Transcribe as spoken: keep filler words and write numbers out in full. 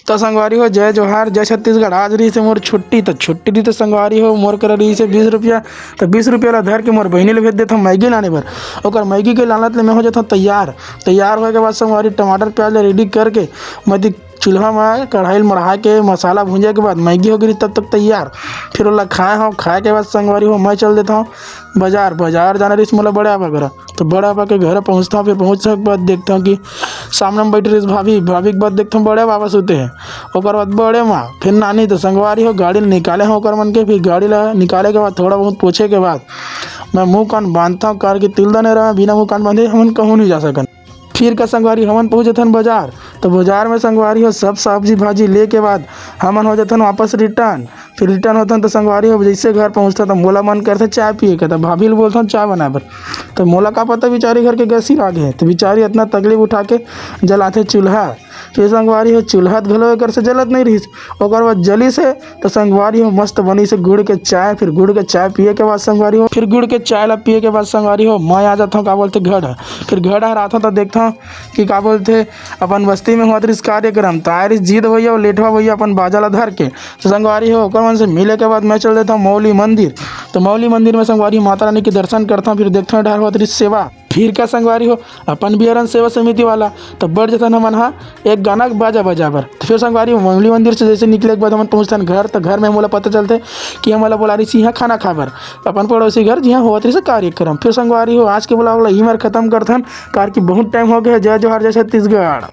तो संगवारी हो, जय जोहार, जय छत्तीसगढ़। आज रहिस हे मोर छुट्टी, तो छुट्टी रहिस तो संगवारी हो, मोर करा रहिस हे बीस रुपया। तो बीस रुपया ला धर के मोर बहिनी ले भेज देथों मैगी लाने बर। ओकर मैगी के लालच ले मैं हो जाथों तैयार। तैयार होए के बाद संगवारी, टमाटर प्याज ला रेडी करके मैं दी चूल्हा में कढ़ाई ल मढ़ा के मसाला भूंजे के बाद मैगी हो गई तब तक तैयार। फिर ओला खाए हंव, खाए के बाद संगवारी हो, मैं चल देथों बाजार। बाजार जाना रहिस मोला बड़े आबा करा, तो बड़े आबा के घर पहुंचथों। फिर पहुंचे के बाद देखथों कि सामने में बैठ रहिस भाभी। भाभी के बाद देखथों बड़े बाबा सुते हे। ओकर बाद बड़े माँ, फिर नानी। तो संगवारी हो, गाड़ी ल निकाले हंव ओकर मन के। फिर गाड़ी ला निकाले के बाद, थोड़ा बहुत पूछे के बाद, मैं मुंह कान बांधथों, काबर कि तिल्दा नहीं रहा, बिना मुंह कान बांधे हमन कहूँ नहीं जा सकन। फिर का संगवारी, हमन पहुंच जथन बाजार। तो बाजार में संगवारी हो, सब सब्जी भाजी ले के बाद हमन हो जथन वापस रिटर्न। फिर रिटर्न होथन तो संगवारी हो, जैसे घर पहुंचथन तो मोला मन करथे चाय पिए के, तो भाभी ल बोलथन चाय बनाए बर। तो मोला का पता बिचारी घर के गैस सिरा गे हे, तो बिचारी इतना तकलीफ उठा के जलाथे चूल्हा। फिर संगवारी हो, चूल्हा त घलो एकर से जलत नहीं रहिस। ओकर बाद जलिस हे, तो संगवारी हो, मस्त बनिस हे गुड़ के चाय। फिर गुड़ के चाय पिए के बाद संगवारी हो, फिर गुड़ के चाय ला पिए के बाद संगवारी हो, मैं आ जाथों, का बोलथे, घर। फिर घर हर आथों तो देखथों कि का बोलथे, अपन बस्ती में होत रहिस कार्यक्रम, तो आए रहिस जीत भैया और लेठवा भैया अपन बाजा ला धर के। तो संगवारी हो, ओकर मन से मिले के बाद मैं चल देथों मौली मंदिर। तो मौली मंदिर में संगवारी माता रानी के दर्शन करथों, फिर देखथों डहर होत रहिस सेवा। फिर का संगवारी हो, अपन बियरन सेवा समिति वाला, तो बढ़ जथन हमन हा एक गाना के बाजा बजा बर। तो फिर संगवारी हो, मौली मंदिर से जैसे निकले के बाद हमन पहुंचथन घर, तो घर में मोला पता चलथे कि हमन ला बोला रहिस इहाँ खाना खाए बर, अपन पड़ोसी घर, जिहाँ होत रहिस कार्यक्रम। फिर संगवारी हो, आज के vlog ला इही मेर खत्म करथन, काबर कि बहुत टाइम हो गया है। जय जोहार, जय छत्तीसगढ़।